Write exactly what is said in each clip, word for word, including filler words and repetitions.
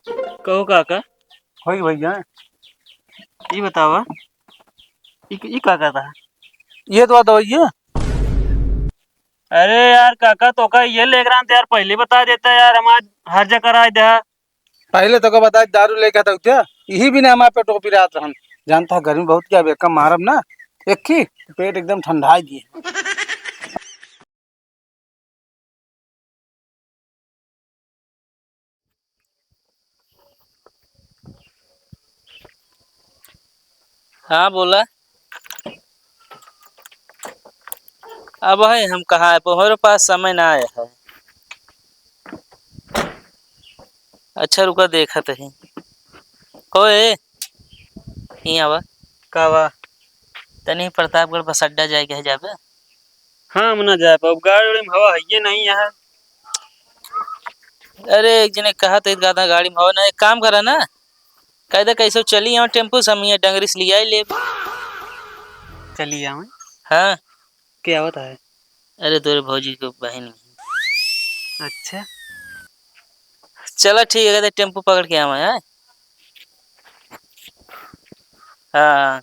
कहो काका। होई भैया। ई बतावा, ई, ई का कहता है? ये तो दवाई है। अरे यार काका, तो का ये लेकर आते यार, पहले बता देता यार, हम आज हर जगह कराए दे। पहले तो का बताए, दारू लेके आता क्या? यही बिना हमारे पे टोपी रात रहन। जानता है गर्मी बहुत क्या, बेकम मारब ना, एक ही पेट एकदम ठंडा दिए। हाँ, बोला। अब है हम कहाँ है, हमरे पास समय ना आया है। अच्छा, रुका, देखत ही। कोई, हियाँ आवा। का बा? तनी प्रतापगढ़ बस अड्डा जाए के है, जाबे? हाँ, हम ना जाए पाउब, गाड़ी उड़ी में हवा है ये नहीं यहाँ। अरे, एक जने कहा तो गादा गाड़ी में हवा ना, एक काम करा ना, कह दे कैसे चली आवे टेम्पू से, हम यहाँ डंगरी से लियाई लेब। चली आवे? हाँ। के आवत है? अरे, तोरे भौजी के बहिन। अच्छा। चला, ठीक है, कहते टेम्पू पकड़ के आवा है। हाँ।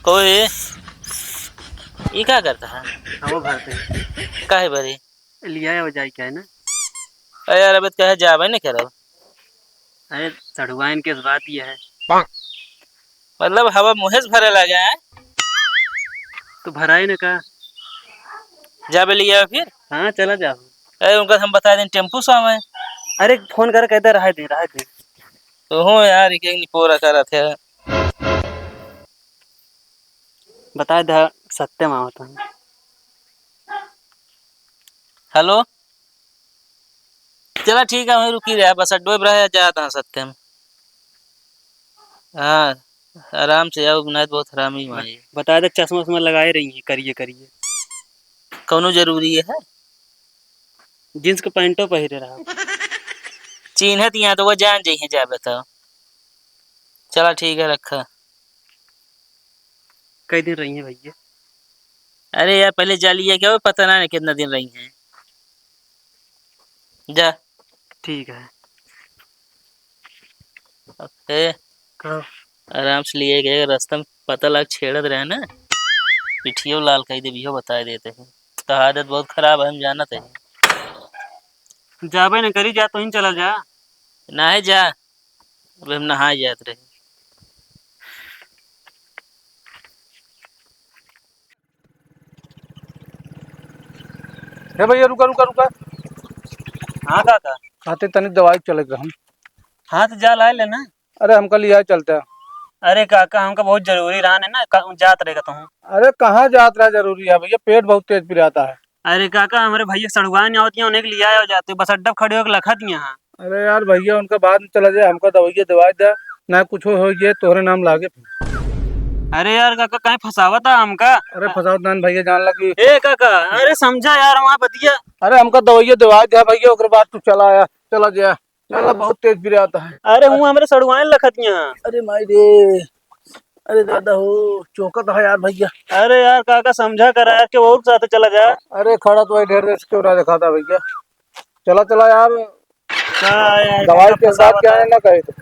कोई, ई का करता है? हवा भरते हैं। काहे बरी? लिया हो जाए क्या है ना? अरे यार, अबे तो कहे जाबे नहीं करब। अरे, सड़ुआइन के बात ये है। मतलब, हवा मुँहे से भरे लगे हैं। तो भराई न का? जाबे लिया फिर? हाँ, चला जाओ। अरे, उनका हम बता दें, टेम्पू से आवे। अरे, फोन कर, कहते रहे दे, रहे दे। तो हो यार, एक, एक निपोरा करत है। बता दे, सत्य में आवत है। हेलो, चला ठीक है, वहीं रुकी रहा, बस अड्डो पर रहे, जात हाँ सत्यम। हाँ, आराम से आओ, नहीं तो बहुत हरामी वहाँ है। बता दे, चश्मा उश्मा लगाए रही है, करिए करिए। कौनो जरूरी है? जींस के पैंटो पहिरे रहा। चीन्हत यहाँ तो वो जान जइहे जाबे तो। चला ठीक है, रखा। कई दिन रही है भैया? अरे यार, पहले जा लिया क्या, वो पता ना, ना कितना दिन रही हैं। जा। ठीक है। ए, का? आराम से लिए गए, रास्ता में पता लाग छेड़त रहे ना, पिठियो लाल कर दे, बिहो बता देते हैं। तो आदत बहुत खराब है, हम जानत है। जाबे न करी, जा तो ही चला जा। नाहीं जा, अबे हम नहाए जात रहे। हे भैया, रुका, रुका, रुका। हाँ काका। कहते तनी दवाई चले के हम। हाँ, तो जा लाए लेना। अरे, हमका लियाए चलते हैं। अरे काका, हमका बहुत जरूरी रहा है ना, का-, जात रहेगा तो हूँ। अरे, कहाँ जात रहा जरूरी है भैया, पेट बहुत तेज पिराता है। अरे काका, हमरे भैया सड़ुआइन आवत हैं, उन्हें के लियाए जाते, बस अड्डा खड़े होके लखत यहाँ। अरे यार भैया, उनका बाद में चला जाए, हमका दवाइया दवाई दे, ना कुछ हो ये तोहरे नाम लागे। अरे यार काका, काहे फंसावत है हमका? अरे फंसावत ना भैया, जान लगी। ए काका, अरे समझा यार, वहाँ बतिया। अरे हमका दवाइया दवाई दे भैया, ओकर बाद तू चला आया, चला जा, चला, बहुत तेज पिरात है। अरे हूँ हमरे सड़ुआइन लखत यहाँ। अरे माई रे, अरे दादा हो, चौंकत है यार भैया। अरे यार काका, समझा करा यार, के और साथ चला जा। अरे खड़ा तो वही ढेर देर से क्यों ना दिखाता भैया, चला चला यार। का यार, दवाई इतना के बाद फंसावत क्या है। है ना कहे तो।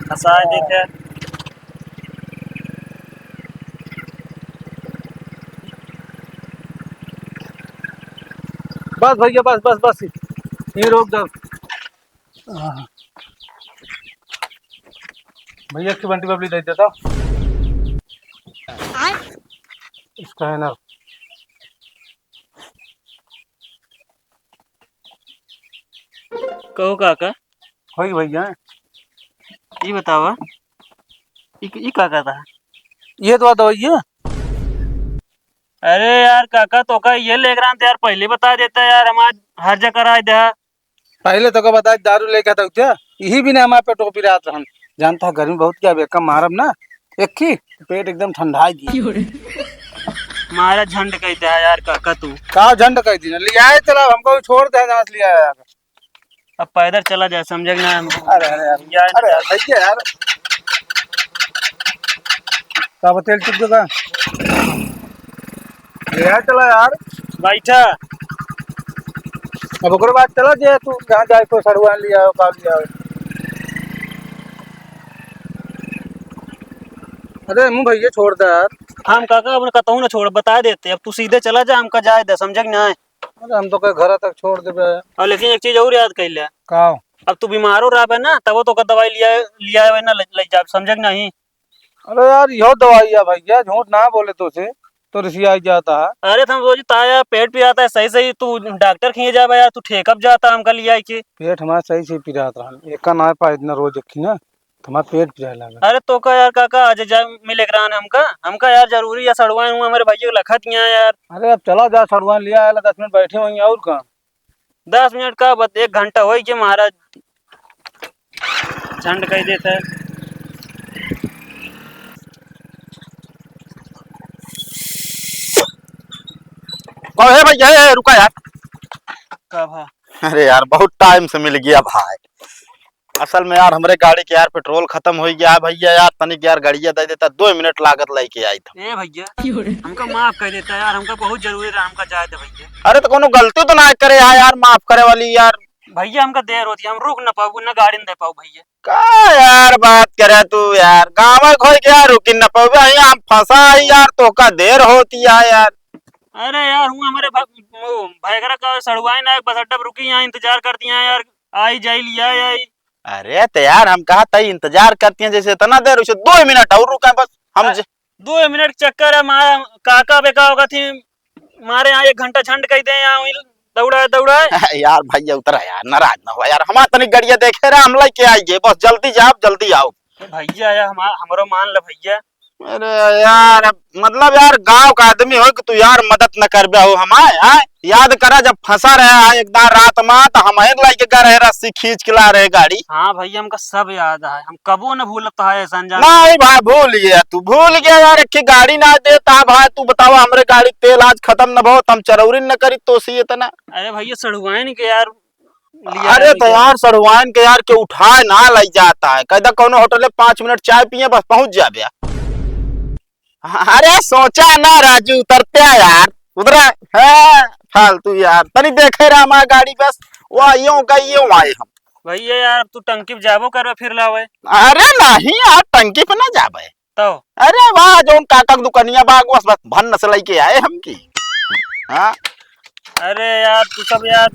फंसा है, देख यार। बस भैया, बस, बस, बस, यहीं रोक दो। हाँ। भैया, की बंटी बबली दे देता। इसका है ना। कहो काका। होई भैया। ई बतावा, ई, ई का कहता है? ये तो दवाई है। अरे यार काका, तो का ये लेकर आते यार, पहले बता देता यार, हम आज हर जगह कराए दे। पहले तो का बताए, दारू लेके आता क्या? यही भी नहीं हमारे पे टोपी रात रहन। जानता है गर्मी बहुत क्या, बेकम मारब ना, एक ही पेट एकदम ठंडा है जी। मारा झंड कह दे यार काका तू। का झंड कह दी ना, ले आए चला, हमको भी छोड़ दे जहाँ से ले आया। अब पैदल चला जाए, समझे कि ना हम? अरे, अरे, अरे, जाए ना अरे, यार। भैया यार। का बा, तेल चुक देगा? ले आ, चला यार। बैठा। अब ओकरे बाद चला जे तू जहाँ जाए को सड़ुआ लिया हो, का लिया हो। अरे मुँह भैया छोड़ दे यार। हम काका अपने कतहूँ ना छोड़, बता देते। अब तू सीधे चला जा, हमका जाए दे, समझे कि ना? अरे हम तो के घर तक छोड़ देबे। और लेकिन एक चीज और याद कर ले। का? अब तू बीमारो रहबे ना, तबो तो का दवाई लिया, लिया आवे ना, ले, ले जा, समझे कि नहीं? अरे यार, यो दवाई है भैया, झूठ ना बोले तो से, तो रिसियाई जाता है। अरे तो हम रोज ताया पेट पिराता है, सही सही तू डॉक्टर खिए जाबे यार, तू ठेकब जाता हमका लिया के। पेट हमारा सही सही पिरात रहा, एका ना पाए इतना रोज रखी ना, तो हमारा पेट पिराए लगा। अरे तो का यार काका, आज जा मिले करान हमका, हमका यार जरूरी है, सड़ुआइन हुआ हमारे भैया लखत यहाँ यार। अरे अब चला जा सड़ुआइन लिया आला, दस मिनट बैठे वहीं और का। दस मिनट का बस, एक घंटा होई के महाराज झंड कह देता है। ओ, हे भैया, हे, हे, रुका यार। का भा? अरे यार, बहुत टाइम से मिल गया भाई। असल में यार, हमरे गाड़ी के यार पेट्रोल खत्म हो गया है भैया यार, तनिक यार गाड़िया दे देता, दो मिनट लागत लेके आई था। ए भैया, हमका माफ कर देता यार, हमका बहुत जरूरी रहा, हमका जाए दे भैया। अरे तो कोनो गलती तो ना करे है यार, माफ करे वाली यार। भैया हमका देर होती, हम रुक ना पाऊ, ना गाड़ी ना दे पाऊ भैया। का यार बात करे तू यार, गाँव में खोई के यार रुकी न पावे, यहाँ हम फंसा है यार, तो का देर होती है यार। अरे यार, हूँ हमारे भा-, वो भाईगरा का सड़ुआइन है, बस अड्डा पर रुकी, यहाँ इंतजार करती हैं यार, आई जाई लिया आई। अरे तो यार हम कहा था इंतजार करती हैं जैसे इतना देर, उसे दो मिनट और रुका बस हम अ-, ज- दो मिनट चक्कर है मारा, काका बेका होगा थी, मारे यहाँ एक घंटा झंड कही दे, यहाँ वहीं दौड़ा है, दौड़ा है। यार भैया उतरा यार, नाराज ना हुआ यार, हमार तनी गड़िया देखे रहा, हम लेके आई गए, बस जल्दी जाओ, जल्दी आओ। ए भैया यार, हमार, हमरो मान ले भैया। अरे यार, अब मतलब यार, गांव का आदमी हो कि तू यार मदद न करबे हो हमार, हाँ? याद करा जब फंसा रहा है एक दान रात में, तो हम ही लेके गए रहे, रस्सी खींच के ला रहे गाड़ी। हाँ भैया, हमका सब याद है, हम कबो न भूलत है ऐसा अनजान। नहीं भाई, भूल गया तू, भूल गया यार, एक गाड़ी ना देता भाई, तू बतावा, हमरे गाड़ी तेल आज खत्म न बहुत, हम चरौरी न करी तो सी इतना। अरे भैया, सड़ुआइन के यार, लिया अरे है तो भैया। यार, सड़ुआइन के यार के उठाए ना लई जाता है, कहता कौनो होटल में पाँच मिनट चाय पिए, बस पहुंच जाबे। अरे सोचा ना राजू, उतरते हैं यार, उतरा। है फालतू यार, तनी देखे रहा हमार गाड़ी बस, वो यूं का यूं आए हम। भैया यार, अब तू टंकी पे जाबो करबे फिर लावे। अरे नहीं यार, टंकी पे ना जाबे। तो? अरे वाह, जौन काका के दुकनिया बा, बस, बस भन्न से लेके आए हम की। हाँ? अरे यार, तू सब यार,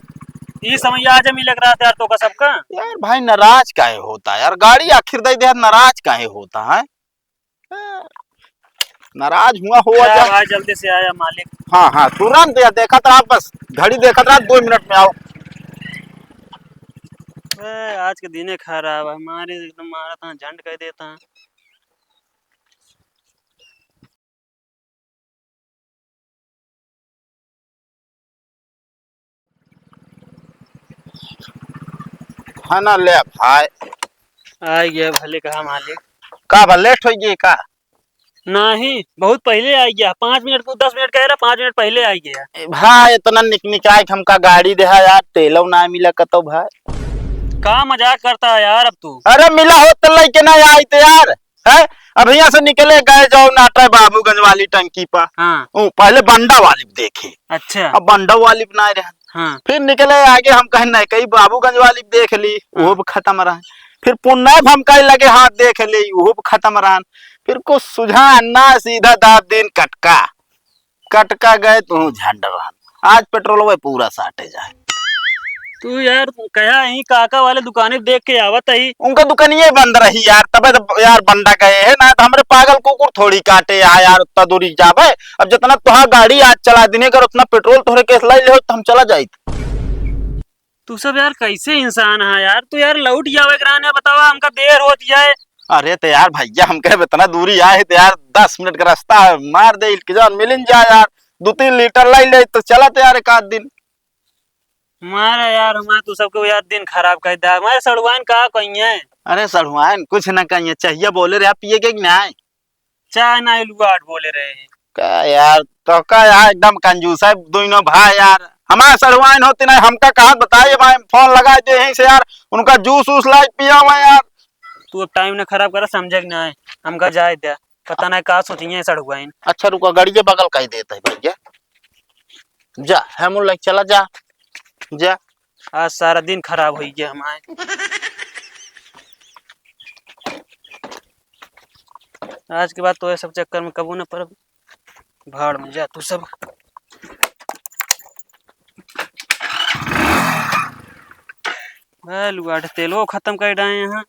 ई समय आज मिले के रहत यार, तो का सबका? यार भाई, नाराज काहे होता यार? गाड़ी आखिर दे दे, नाराज काहे होता है? नाराज हुआ हो जा जा। भाई, जल्दी से आया मालिक। हाँ, हाँ, तुरंत यार, देखत रहा, बस घड़ी देखत रहा, दो मिनट में आओ। ए, आज के दिने खराब है, मारे एकदम मारा था, झंड कह देता। खाना ले भाई। आ गया भले कहा मालिक। का बा, लेट हो गई का? नहीं, बहुत पहले आ गया, पाँच मिनट को, दस मिनट कह रहा, पाँच मिनट पहले आ गया। ए भाई, इतना निक निकाय के हमका गाड़ी देहा यार, तेलौ ना मिला कतौ भाई। का मजाक करता है यार अब तू? अरे मिला होत तो लेके ना आई तो यार। है? अब यहाँ से निकले गए जाओ नाटा बाबूगंज वाली टंकी पर। हाँ। ओ, पहले बंडा वाली देखे। अच्छा। अब बंडा वाली ना रहे। हाँ। फिर निकले आगे, हम कहे नहीं, कहीं बाबूगंज वाली देख ली, हाँ। वो भी खत्म रहा। फिर पुनः हम कहे लगे, हाँ, देख ली, वो भी खत्म रहा। फिर कुछ सुझा ना, सीधा दाब दिन कटका। कटका गए तू झंड रहन। आज पेट्रोल वह पूरा साटे जाए। तू यार कहा ही काका वाले दुकाने देख के आवत ही। उनका दुकानिये बंद रही यार, तबे तो यार बंदा गए है ना, तो हमरे पागल कुकुर थोड़ी काटे आ यार, उतना दूरी जाबे। अब जितना तुहार गाड़ी आज चला दिने, अगर उतना पेट्रोल तोहरे केस लाई ले हो, तो हम चला जाइत। तू सब यार कैसे इंसान है यार? तू यार लौट जावे एकराने, बतावा, हमका देर होत जाए। अरे तो यार भैया, हमके अब इतना दूरी आए तो यार दस मिनट का रास्ता है, मार दे इल्क जान मिलिन जाए यार, दो तीन लीटर लाई ले तो चलत यार एक आध दिन। मारा यार, हमार तू सबके यार दिन खराब कर दिया। हमारे सड़ुआइन का कहिए? अरे सड़ुआइन कुछ ना कहिए, चाहिए बोले रहे पिए के कि नहीं? चाय ना लुआट बोले रहे। का यार, तो का यार, एकदम कंजूस है दोनों भाई यार। हमारे सड़ुआइन होती नहीं, हमका कहा बताइए भाई, फोन लगा दे यहीं से यार, उनका जूस वूस लाई पिया हुआ यार। तू अब टाइम ना खराब करा, समझे कि नहीं? हमका जाए दे, पता नहीं का सोचिए सड़ुआइन। अच्छा रुको, गाड़िया बगल कर देता है भैया। जा, हम लोग चला जा, जा। आज सारा दिन खराब होइ गया हमार। आज के बाद तो ये सब चक्कर में कबो न पड़ब। भाड़ में जा तू सब। ए, लुआट तेलो खतम कर डाए हैं।